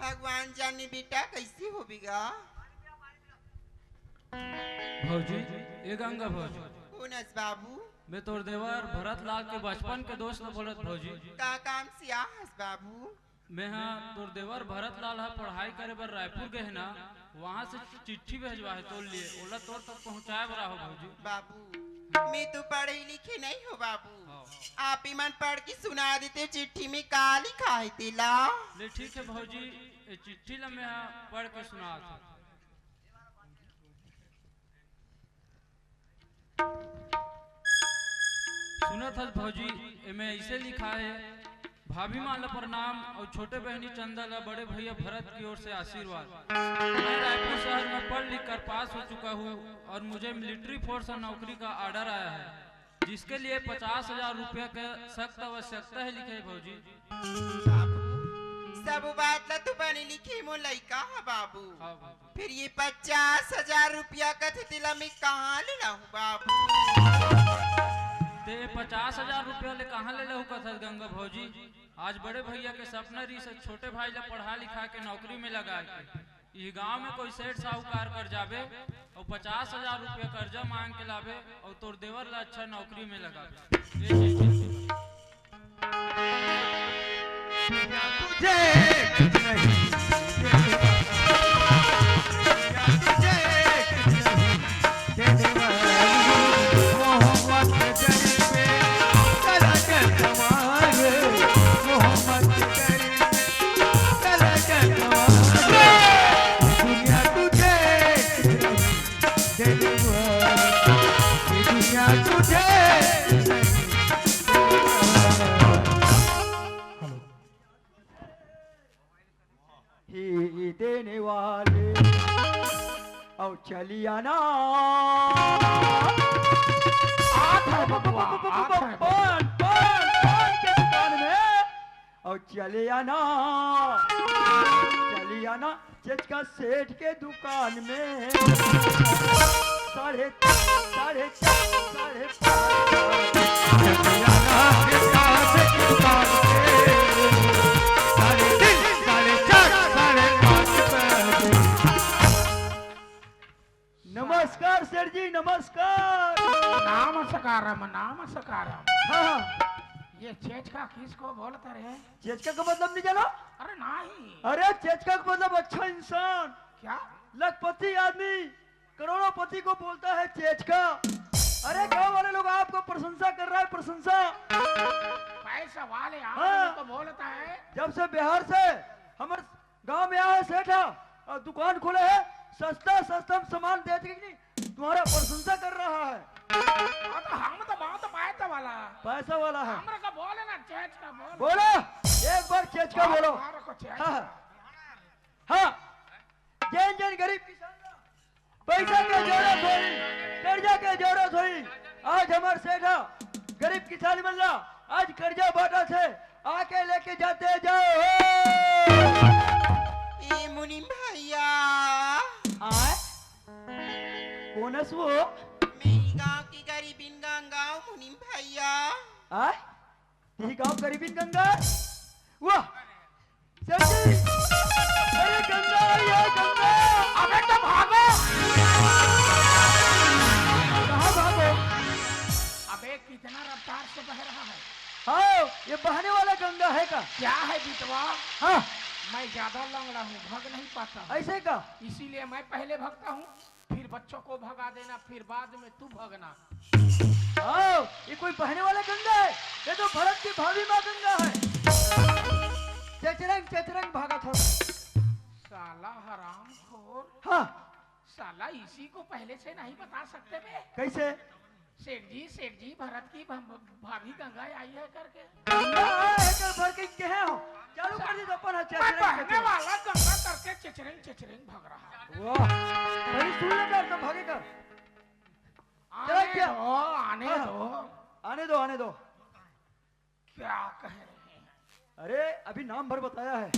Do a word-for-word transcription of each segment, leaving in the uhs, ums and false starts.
भगवान जाने बेटा, कइसे होबे गा? भौजी, ए गंगा भौजी। कोन अस बाबू? मैं तोर देवर भरत लाल के बचपन के दोस्त बोलत भौजी। का काम से आहस बाबू? मैं हा तोर देवर भरत लाल हा पढ़ाई करे बर रायपुर गे हे ना, वहाँ से चिट्ठी भेजवा हे तोर लिए, ओला तोर तक पहुँचाए बर आहो भौजी। बाबू, मैं तो पढ़े लिखे नहीं हो बाबू। हाँ। आप ही मन पढ़ के सुना देते, चिट्ठी में का लिखा है तेला? ले ठीक है भौजी, ए चिट्ठी ला मैं हा पढ़ के सुनात हूँ। सुनत हस भौजी, एमे ऐसे लिखा है, भाभी माँ ला प्रणाम और छोटे बहनी चंदा ला बड़े भैया भरत की ओर से आशीर्वाद। मैं रायपुर शहर में पढ़ लिख कर पास हो चुका हूँ और मुझे मिलिट्री फोर्स और नौकरी का ऑर्डर आया है, जिसके लिए पचास हजार रुपया का सख्त आवश्यकता है, लिखे है भौजी। बाबू, सब बात ला तू बने लिखे, मोर लइका हा बाबू। हाँ बाबू। फिर ये पचास हजार रुपया कथे, तेला मैं कहाँ ले लाहूँ बाबू? ते पचास हजार रुपया ले कहाँ ले लहू कथस गंगा भौजी? आज बड़े भैया के सपना रहिस हे छोटे भाई ला पढ़ा लिखा के नौकरी में लगा के। ये गांव में कोई सेठ साहूकार कर जाबे और पचास हजार रुपया कर्जा मांग के लाबे और तोर देवर ला अच्छा नौकरी में लगाबे। ये चीज तुझे कुछ नहीं, तुझे कुछ नहीं, मोहब्बत जल में कला के समान, मोहब्बत जल में कला के समान। दुनिया तुझे कुछ नहीं, दुनिया तुझे कुछ नहीं। ही देने वाले, आओ चली आना। आत है बबुआ, आत है बबुआ। पान, पान, पान के दुकान में, आओ चली आना, चली आना, चेचका सेठ के दुकान में। साढ़े, साढ़े चार, साढ़े पाँच। नमस्कार सेठ जी, नमस्कार। नमस्कारम, नमस्कारम। हाँ, हाँ। ये चेचका किसको बोलता रे? चेचका का मतलब नहीं जाना? अरे नहीं। अरे चेचका का मतलब अच्छा इंसान। क्या? लखपति आदमी। करोड़पति को बोलता है चेचका। अरे गांव वाले लोग आपको प्रशंसा कर रहा है, प्रशंसा। पैसा वाले आदमी हाँ। को बोलता है। जब से बिहार से हमारे गांव में आया है सेठा और दुकान खोले है, सस्ता सस्ता में सामान देते कि नहीं, तुम्हारा प्रशंसा कर रहा है। हाँ, तो हम तो बहुत पैसा वाला। पैसा वाला है। हमरा का बोले ना, चेचका बोल। बोलो, एक बार चेचका बोलो। हमारा को चेचका। हाँ, हाँ। हाँ। जैन जैन गरीब किसान पैसा के जरूरत होई, कर्जा के जरूरत होई, आज हमार सेठा गरीब किसान मन ला आज कर्जा बांटत हे, आके लेके जाते जाओ हो। ए मुनीम भैया। आय? कोन अस वो? मैं ही गांव की गरीबिन गंगा हूँ मुनीम भैया। आय? तिही गांव गरीबिन गंगा? वाह! सेठ जी! अरे गंगा, ये गंगा! अबे तो भागो! कहाँ भागो? अबे कितना रफ्तार से बह रहा है। हाँ, ये बहने वाला गंगा है का? क्या है बिटवा? हाँ। मैं ज्यादा लंगड़ा हूँ, भाग नहीं पाता हूँ। ऐसे का? इसीलिए मैं पहले भागता हूँ। फिर बच्चों को भगा देना, फिर बाद में तू भगना। आओ, ये कोई बहने वाला गंगा है? ये तो भरत की भाभी माँ गंगा है। चेचरंग, चेचरंग भागत हो। साला हरामखोर। हाँ। साला इसी को पहले से नहीं बता सकते बे? कैसे? सेठ जी, सेठ जी, भरत की भम-, भाभी गंगा आई है करके। गंगा आई है कर भर के कहे हो? चालू कर दी तो अपन है मैं चेचरंग बहने चेचरंग। वाला गंगा करके चेचरंग, चेचरंग भाग रहा है। वाह, सही सुन ले कर तो भागे कर। आने चला क्या? दो, आने हाँ। दो। आने दो, आने दो। क्या कह रहे हैं? अरे, अभी नाम भर बताया है। एक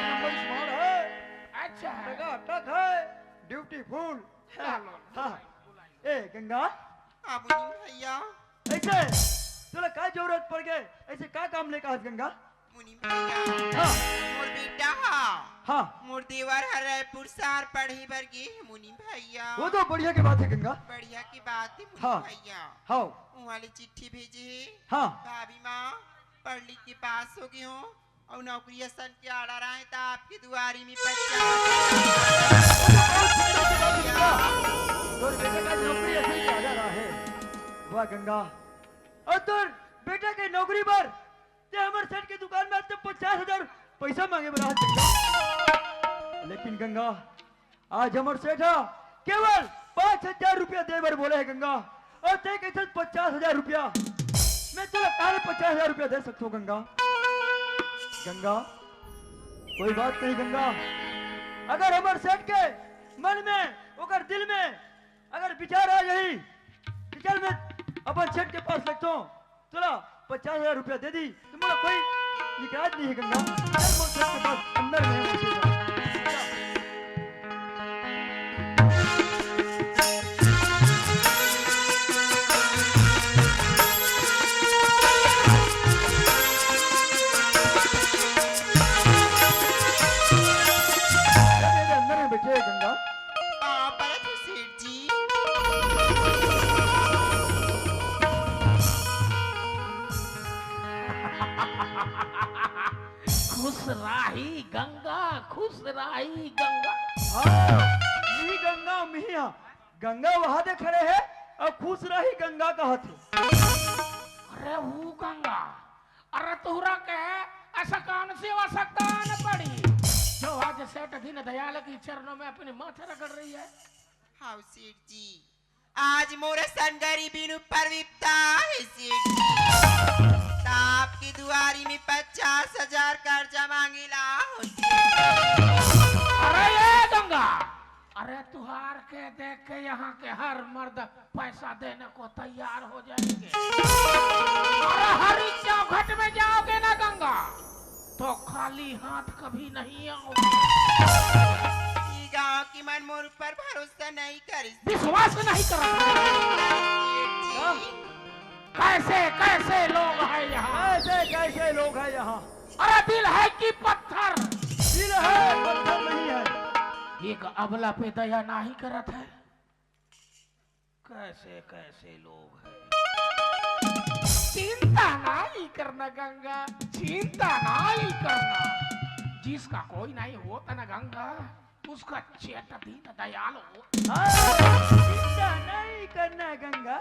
नंबर smart है। अच्छा है। टकाटक है, beautiful। चलो, हाँ। बुलाइए, बुलाइए। ए, गंगा। हाँ, बोलिए भैया। ऐसे, तोला का जरूरत पड़ गए? ऐसे का काम लेकर आज गंगा? मुनीम भैया, हाँ। मोर बेटा हा, हाँ। मोर देवर ह रायपुर शहर पढ़े बर गे हे मुनि भैया। वो तो बढ़िया के बात हे गंगा। बढ़िया के बात हे मुनि हाँ। भैया। हाँ। उहाँ ले चिट्ठी भेजे हे। हाँ। भाभी माँ, पढ़ लिख के पास हो गे हों अउ नौकरी असन के order आए त आपके दुआरी में पचास। तोर बेटा का नौकरी असन के order आए। वाह गंगा, अउ तोर बेटा के नौकरी बर ते हमर सेठ के दुकान में आज तो पचास हजार पैसा मांगे बर आए गंगा। लेकिन गंगा, आज हमर सेठ ह केवल पाँच हजार रुपया दे बर बोले हे गंगा, अउ ते कहिथस पचास हजार रुपया। मैं तोला काहे पचास हजार रुपया दे सकथों गंगा? गंगा, कोई बात नहीं गंगा, अगर हमर सेठ के मन में, ओकर दिल में अगर विचार आ जाही कि चल मैं अपन सेठ के पास लगथों, तोला पचास हजार रुपया दे दी, त मोला कोई इतराज नहीं हे गंगा। चल मोर सेठ के पास अंदर में। अंदर में बैठे हे गंगा। पाँव परत हँव सेठ जी। खुश राही गंगा, खुश राही गंगा। हाँ, मी गंगा, मी हा। गंगा वहाँ दे खड़े हे अउ खुश राही गंगा कहत हे। अरे वो गंगा, अरे तोहरा के ऐसा कौन सी आवश्यकता आन पड़ी जो आज सेठ दीन दयाल के चरणों में अपने माथे रगड़ रही है? हाँ सेठ जी, आज मोर असन गरीबी नु परविपता हे सेठ जी। त आपके दुआरी में पचास हजार कर्जा मांगे ला हों सेठ जी। अरे ये गंगा, अरे तुहार के देख के यहाँ के हर मर्द पैसा देने को तैयार हो जाएंगे। अरे हरी चौखट में जाओगे ना गंगा, तो खाली हाथ कभी नहीं आओगे। ई गांव की मन मोर ऊपर भरोसा नहीं करिस। विश्वास नहीं करत। कैसे कैसे लोग हैं यहाँ। कैसे कैसे लोग हैं यहाँ। अरे दिल है कि पत्थर। दिल है, पत्थर नहीं है। एक अबला पे दया नहीं करत है। कैसे कैसे लोग हैं। चिंता नहीं करना गंगा, चिंता नहीं करना। जिसका कोई नहीं होता ना गंगा, उसका चेत दीन दयाल हो। हाँ, चिंता नहीं करना गंगा।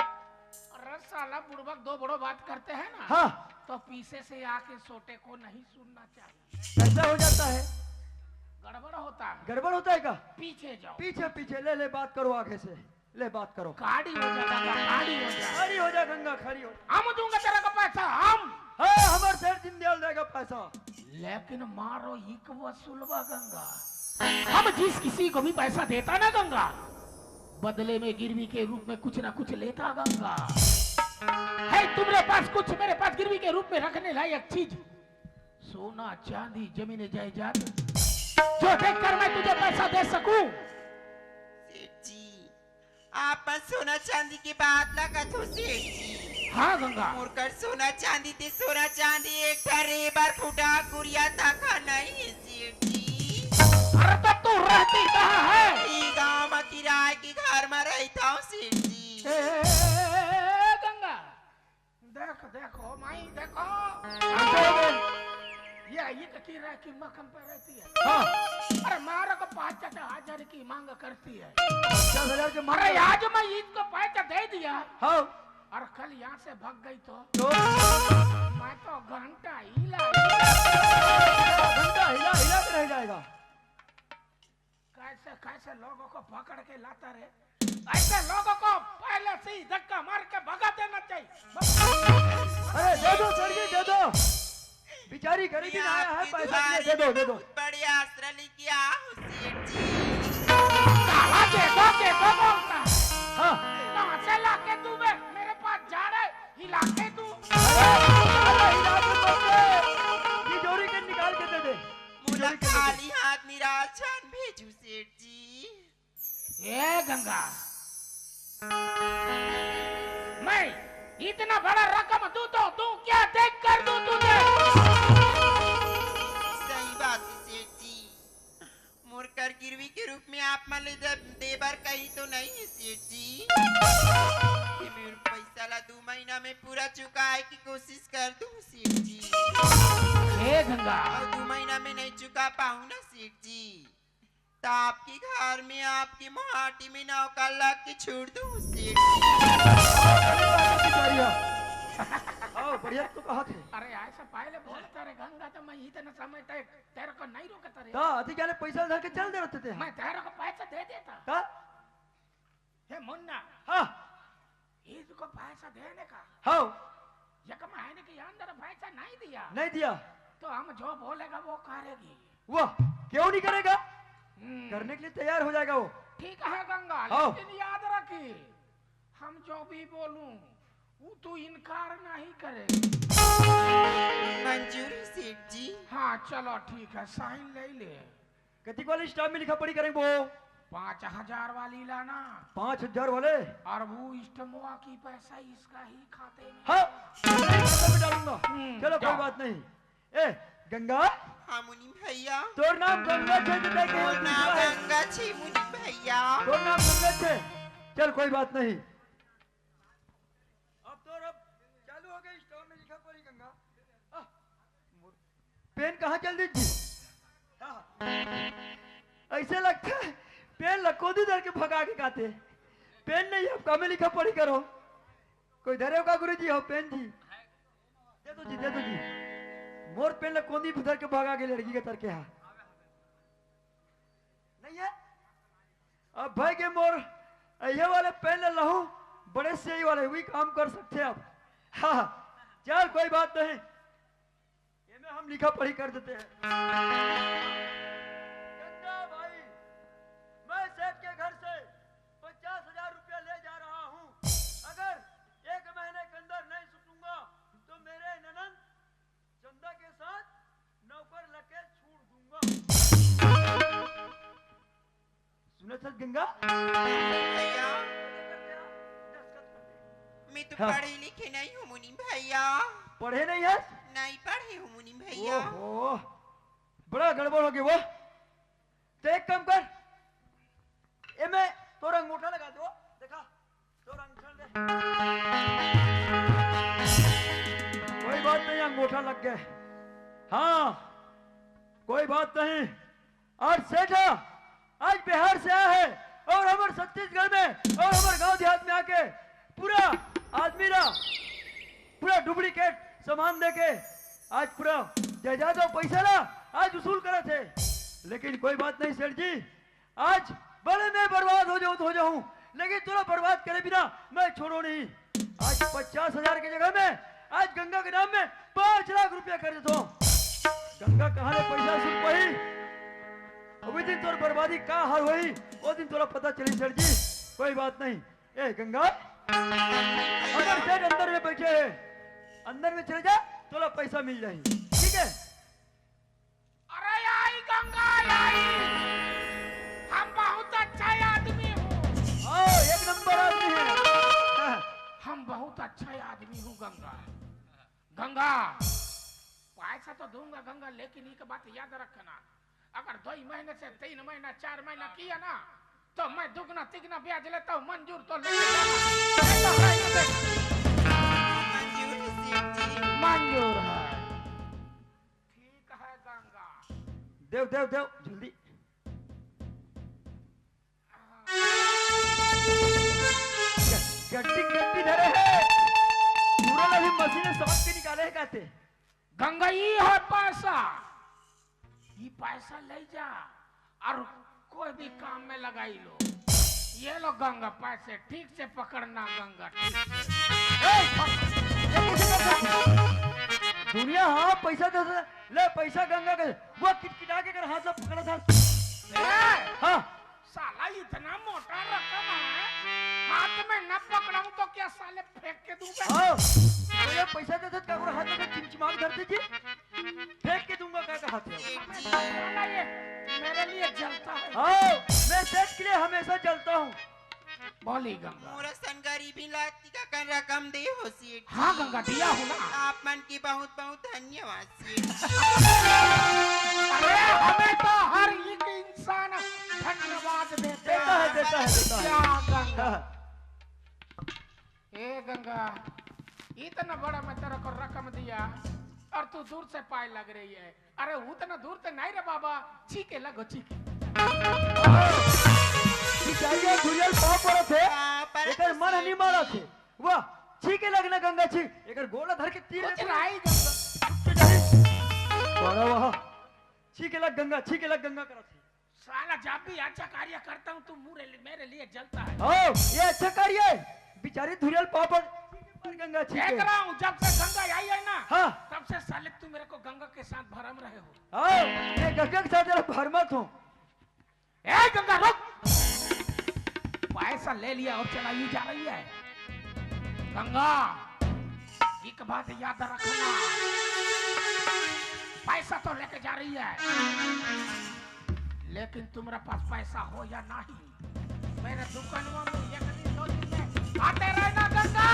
अरे साला बुड़बक दो बड़ो बात करते हैं ना, हाँ। तो पीछे से आके छोटे को नहीं सुनना चाहिए। ऐसा हो जाता है। गड़बड़ होता है। गड़बड़ होता है का? पीछे जाओ। पीछे, पीछे, ले, ले, बात करो आगे से। ले, बात करो। खाड़ी हो जा गंगा, खाड़ी हो जा। खाड़ी हो जा गंगा, खाड़ी हो जा। हम दूंगा तेरा का पैसा, हम। हाँ, हमर सेठ दीनदयाल देगा पैसा। लेकिन मारो इक वसूलबा गंगा। हम जिस किसी को भी पैसा देता ना गंगा, बदले में गिरवी के रूप में कुछ ना कुछ लेता गंगा। है तुम्हारे पास कुछ, मेरे पास गिरवी के रूप में रखने लायक चीज? सोना, चांदी, जमीन, जायदाद, जो देखकर मैं तुझे पैसा दे सकूं। सेठ जी, आप मन सोना चांदी के बात ला कथो सेठ जी। हाँ गंगा। मोर कर सोना चांदी ते सोना चांदी एक ठा रेबर फुटा कुरिया तक नहीं हे सेठ जी। अरे तो तू रहती कहाँ है? ई गांव म किराए के घर म रहता हूँ सेठ जी। ए, गंगा, देख, देखो, माई, देखो। ये, ये तो किराए की मकान पर रहती है। हाँ। अरे, मारो को पाँच हजार की मांग करती है। पचास हजार के मांग अरे, कर- आज मैं इसको पैसा दे दिया। हाँ। और कल यहाँ से भाग गई तो? तो? मैं तो घंटा हिला, हिला। घंटा हिला, हिला के रह जाएगा। कैसे, कैसे लोगों को पकड़ के लाता रे? ऐसे लोगों को पहले से ही धक्का मार के भगा देना चाहिए। अरे दे दो सर जी, दे दो। बेचारी गरीबी में आया है, पैसा दे दो, दे दो। बहुत बड़ी आसरा लेके आ हूँ सेठ जी। कहाँ दे दो, दे दो बोलता है। हाँ। कहाँ से लाके तू बे? मेरे पास झाड़ है, हिला के तू। अरे हिला के मत दे। तिजोरी के निकाल के दे दे। मुझे खाली हाथ निराश जान भेजू सेठ जी। ए गंगा, मैं इतना बड़ा रकम दूं तो दूं क्या, देख कर दूं तुझे। सही बात है सेठ जी। गिरवी के रूप में आप मन ले दे, दे बर कही तो नहीं है सेठ जी। ये मेरे पैसा ला दू महीना में पूरा चुकाए की कोशिश कर दूं सेठ जी। ए गंगा। और दू महीना में नहीं चुका पाऊं ना सेठ जी, तो आपके घर में आपकी माटी में नौकर लग के छोड़ दूं सेठ। आओ, बढ़िया तो कहा थे। अरे ऐसा पहले बोलता रे गंगा, तो मैं इतना समय तक तेरे को नहीं रोकता रे। ता अति क्या ले पैसा धर के चल दे रहते थे। मैं तेरे को पैसा दे देता। ता हे मुन्ना, हाँ इसको पैसा देने का हाँ एक महीने के अंदर पैसा नहीं दिया नहीं दिया। तो हम जो बोलेगा वो करेगी। वाह, क्यों नहीं करेगा? हम्म, करने के लिए तैयार हो जाएगा वो। ठीक है गंगा, हाँ। लेकिन याद रखी, हम जो भी बोलूं वो तू इनकार नहीं करेगी। मंजूर है सेठ जी। हाँ चलो ठीक है, साइन ले ले। कतिक वाले स्टाम्प में लिखा पढ़ी करेंगे वो? पाँच हजार वाली लाना पाँच हजार वाले। और वो स्टम्पवा की पैसा इसका ही खाते में। हाँ, मैं खाता में डालूंगा। हम्म, चलो, कोई जाओ। बात नहीं। ए गंगा, हाँ मुनीम भैया। तोर नाम गंगा छे तो देखे तोर नाम गंगा छे मुनीम भैया। तोर नाम गंगा छे। चल, कोई बात नहीं। अब तो अब चालू हो गई, स्टाम्प में लिखा पढ़ी गंगा। आह, पेन कहाँ चल दी जी? हाँ। ऐसे लगता है पेन लकोदी धर के भगा के खाते। पेन नहीं, अब कामे लिखा पढ़ी करो। कोई धरे का गुरु जी हो पेन जी? दे दो जी, दे दो जी। मोर पेन लकोदी धर के भगा के लड़की के तर के हा। नहीं है? अब भाई के मोर ये वाले पेन ले लहूं, बड़े से ही वाले, वही काम कर सकते हैं अब। हाँ, चल, कोई बात नहीं, ये में हम लिखा पढ़ी कर देते हैं। गंगा भाई, मैं सेठ के घर से पचास हजार रुपया ले जा रहा हूँ। अगर एक महीने के अंदर नहीं सुटूंगा तो मेरे ननंद चंदा के साथ नौकर लगे छोड़ दूंगा। सुना था गंगा? भैया, मैं तो हाँ। पढ़े लिखे नहीं हूँ मुनीम भैया। पढ़े नहीं है? नहीं पढ़े हूँ मुनीम भैया। ओहो, बड़ा गड़बड़ हो गया वो। तो एक काम कर, ए में तोरा अंगूठा लगा दो, देखा, तोरा अंगूठा दे। कोई बात नहीं, अंगूठा लग गए। हाँ, कोई बात नहीं। और सेठा आज बिहार से आया है और हमारे छत्तीसगढ़ में और हमारे गांव देहात में आके पूरा आदमी ला पूरा डुप्लीकेट सामान देके आज पूरा जायदाद और पैसा ला आज वसूल करा थे। लेकिन कोई बात नहीं सेठ जी, आज भले मैं बर्बाद हो जाऊं तो हो जाऊं, लेकिन तोला बर्बाद करे बिना मैं छोड़ो नहीं। आज पचास हजार की जगह में आज गंगा के नाम में पांच लाख रुपया कर देता हूँ। गंगा कहाँ ले पैसा सुन पाई? अभी दिन तोर बर्बादी का हाल हुई, वो दिन तोला पता चली सेठ जी। कोई बात नहीं। ए गंगा, अगर सेठ अंदर में बैठे हैं, अंदर में चले जा, तोला पैसा मिल जाए, ठीक है? अरे आई गंगा आई, हम बहुत अच्छा आदमी हूँ। आओ, एक नंबर आदमी है। हाँ, हम बहुत अच्छा आदमी हूँ गंगा। गंगा, पैसा तो दूंगा गंगा, लेकिन एक बात याद रखना, अगर दो ही महीने से तीन महीना, चार महीना किया ना, तो मैं दुगना तिगना ब्याज लेता हूँ, मंजूर तो लेके जाना, नहीं तो नहीं दे। मंजूर है सेठ जी। मंजूर है। ठीक है गंगा। देव, देव, देव, जल्दी। गट्टी, गट्टी धरे है। पूरा अभी मशीन से समझ के निकाले है कहते। गंगा, ये है पैसा, ये पैसा ले जा और कोई भी काम में लगाई लो। ये लो गंगा पैसे, ठीक से पकड़ना गंगा, ठीक से। ए, ये कैसे करता? दुनिया हाँ पैसा दे दे, ले पैसा गंगा के, वो किटकिटा के कर हाथ में पकड़ा था। ए, हाँ, साला इतना मोटा रकम है, हाथ में न पकड़ाऊं तो क्या साले फेंक के दूंगा? हाँ, तो ये पैसा दे दे, क्या हाथ में चिमचिमा के धर दीजिए। फेंक के दूंगा, क्या कहा थे? साला ये मेरे लिए जलता है। आओ, मैं सेठ के लिए हमेशा जलता हूँ। बोली गंगा। मोर असन गरीबी ला अतिका कन रकम दे हो सेठ जी। हाँ गंगा, दिया हूँ ना। आप मन के बहुत बहुत धन्यवाद सेठ जी। अरे हमें तो हर एक इंसान ए गंगा, इतना बड़ा मैं तेरे को रकम दिया और तू दूर से पाए लग रही है। अरे उतना दूर से नहीं रे बाबा, छीके लगो छीके। बिचारिया धुरियल पाँव परत हे, एकर मन ह नी मानत हे। वाह, छीके लगना गंगा छी, एकर गोला धर के तीर कुछ ले। नहीं गंगा। बड़ा वाह, छीके लग गंगा, छीके लग गंगा करत हे। साला जब भी अच्छा कार्य करता हूँ तू मेरे लिए, मेरे लिए जलता है। हाँ, ये अच्छा कार्य है। बिचारी धुरियल पाँव पर गंगा छीके। देख रहा हूँ जब से गंगा आई है ना, हाँ। तब से साले तू मेरे को गंगा के साथ भरम रहे हो। हाँ, ये गंगा के साथ जरा भरमत हूँ। ए गंगा रुक, पैसा ले लिया और चला ही जा रही है। गंगा, एक बात याद रखना, पैसा तो लेके जा रही है, लेकिन तुम्हारे पास पैसा हो या नहीं, मेरे दुकानवा में एक दिन दो दिन में आते रहना गंगा।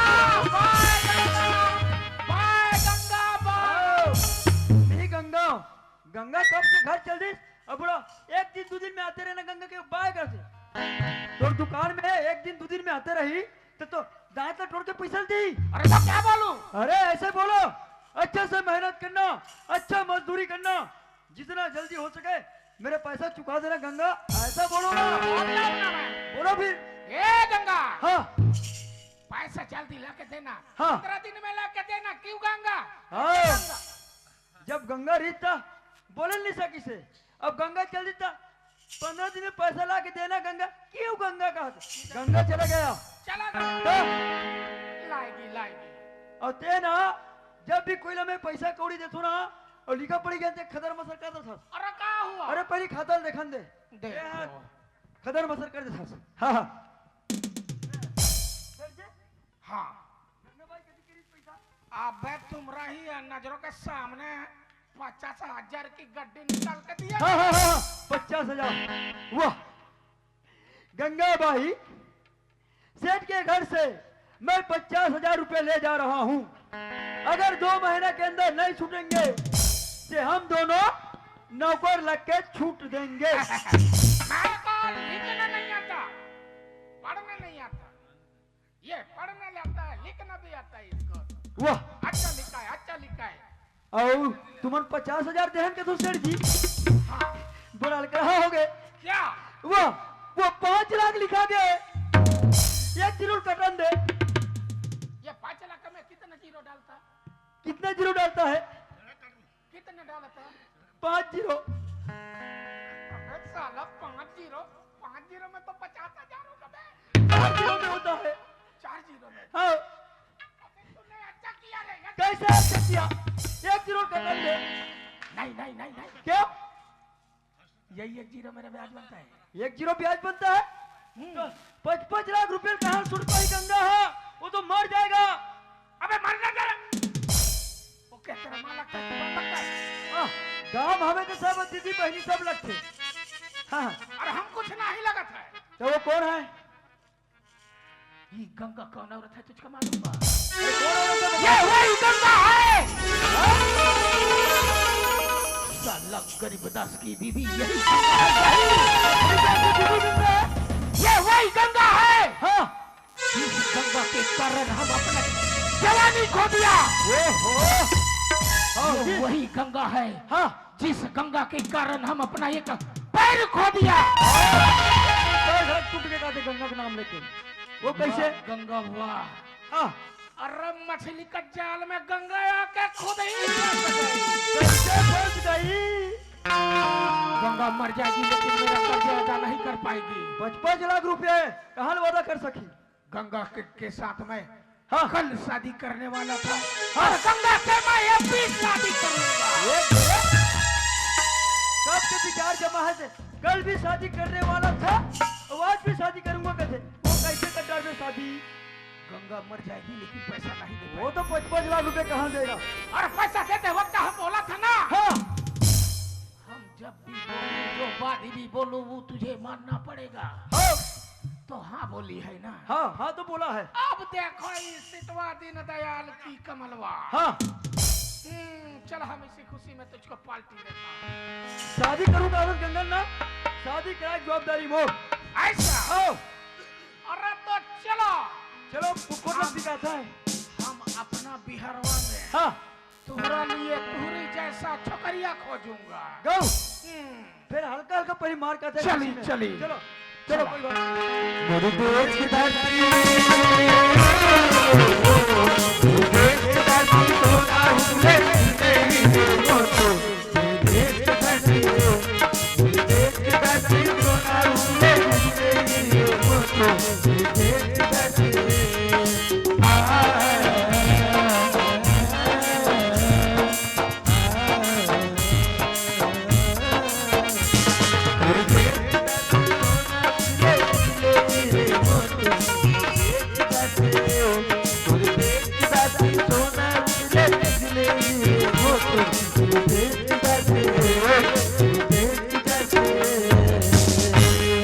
बाय गंगा, बाय गंगा, बाय। नहीं गंगा, गंगा कब से घर चल दी। अब बोलो, एक दिन दो दिन में आते रहना गंगा के बाय कर दे। तोर दुकान में एक दिन दो दिन में आते रही तो, तो दांत ला तोड़ के पैसा दी। अरे तो क्या बोलूं? अरे ऐसे बोलो, अच्छे से मेहनत करना, अच्छा मजदूरी करना, जितना जल्दी हो सके मेरे पैसा चुका देना गंगा, ऐसा बोलो ना। बोलता हूँ ना मैं। बोलो फिर। ए गंगा, हाँ। पैसा जल्दी ला के देना। हाँ। पंद्रह दिन में ला के देना, क्यों गंगा? हाँ। गंगा। जब गंगा रीत था, बोले नहीं सकी से। अब गंगा चल देता, पंद्रह दिन में पैसा ला के देना गंगा। क्यों गंगा कहा था? गंगा चला गया। चला गया। तो? लाएगी, लाएगी। और ते ना, जब भी कोई ला मैं पैसा कौड़ी देथो ना, और लिखा पड़ी गया ते खदर मसर कर देथस। अरे का हुआ? अरे पहली खाता देखन दे। दे ए हाँ, दो। खदर मसर कर देथस। हाँ, हाँ। हाँ। अबे तुम रही है नजरों के सामने पचास हजार की गड्डी निकाल के दिया। हाँ, हाँ, हाँ, हाँ, पचास हजार। वाह, गंगा बाई, सेठ के घर से मैं पचास हजार रुपए ले जा रहा हूँ। अगर दो महीना के अंदर नहीं छूटेंगे, तो हम दोनों नौकर लग के छूट देंगे। मेरे को लिखना नहीं आता, पढ़ना नहीं आता। ये पढ़ना आता है, लिखना भी आता है इसको। वाह। अच्छा लिखा है, अच्छा लिखा है। अउ तुमन पचास हजार देहन के तो सेठ जी? हाँ। बड़ा अलकरहा हो गए। क्या? वाह, वो पाँच लाख लिखा गया है। एक जीरो कटन दे। ये पाँच लाख में कितना जीरो डालता? कितना जीरो डालता है? कितना डालता है? पाँच जीरो। अबे साला, पाँच जीरो, पाँच जीरो में तो पचास हजार होगा बे। चार जीरो में होता है। चार जीरो में। हाँ। अबे तूने अच्छा किया रे, ये कैसे अच्छा किया? एक जीरो कटन दे। नहीं, नहीं, नहीं, नहीं। क्या? यही एक जीरो मेरा ब्याज बनता है। एक जीरो ब्याज बनता है? हम्म। तो पचपन लाख रुपए कहाँ सुट पाई गंगा है? वो तो मर जाएगा। अबे मरना जरा। वो क्या तेरा माँ लगता है, तू बाप लगता है? हाँ, गांव हमें तो सब दीदी बहनी सब लगते। हाँ। और हम कुछ नहीं लगत है। तो वो कौन है? ये गंगा कौन औरत है, तुझको मालूम बा? ये वही गंगा है। साला गरीब दास की बीवी यही गंगा है, यही। ये वही गंगा है। हाँ। इस गंगा के कारण हम अपना जवानी खो दिया। ओहो। हाँ, ये जी। वही गंगा है। हाँ। जिस गंगा के कारण हम अपना एक पैर खो दिया। पैर झड़क टूट के कहते गंगा के नाम लेके। वो कैसे? वाह, गंगा वाह। हाँ। अरे मछली का जाल में गंगा आके खुद ही फंस गई। कैसे फंस गई? गंगा मर जाएगी लेकिन मेरा कर्जा अदा नहीं कर पाएगी। पचपन लाख रुपए कहाँ वादा कर सकी? गंगा के, के साथ मैं हाँ। कल शादी करने वाला था। हाँ। और गंगा से मैं अभी शादी करूंगा। ये कब के विचार जमा है से? कल भी शादी करने वाला था, और आज भी शादी करूंगा कैसे? वो कैसे कर डाल दे शादी? गंगा मर जाएगी लेकिन पैसा नहीं दे वो पाएगी। तो पचपन लाख रुपए कहाँ देगा? और पैसा देते वक्त हम बोला था ना। हाँ। हम जब भी बोलूं, जो बात भी बोलूं, वो तुझे मानना पड़ेगा। हाँ। तो हाँ बोली है ना? हाँ, हाँ तो बोला है। अब देखो इस सिटवा दीन दयाल की कमलवा। हाँ। हम्म, चल हम इसी खुशी में तुझको पार्टी देता हूँ। शादी करूंगा आनंद गंगन ना, शादी कराए जवाबदारी मोर। ऐसा? हाँ। अरे तो चलो। चलो, कुकुर लोग भी कहता है। हम अपना बिहारवा में हाँ। तुम्हारा लिए तुहरी जैसा छोकरिया खोजूंगा। गौ। हम्म। फिर हल्का हल्का पहले मार कहते हैं चली, किसी में। चली। चलो, चलो, कोई बात नहीं। मोर देश की धरती, देश की धरती तो ना हुए।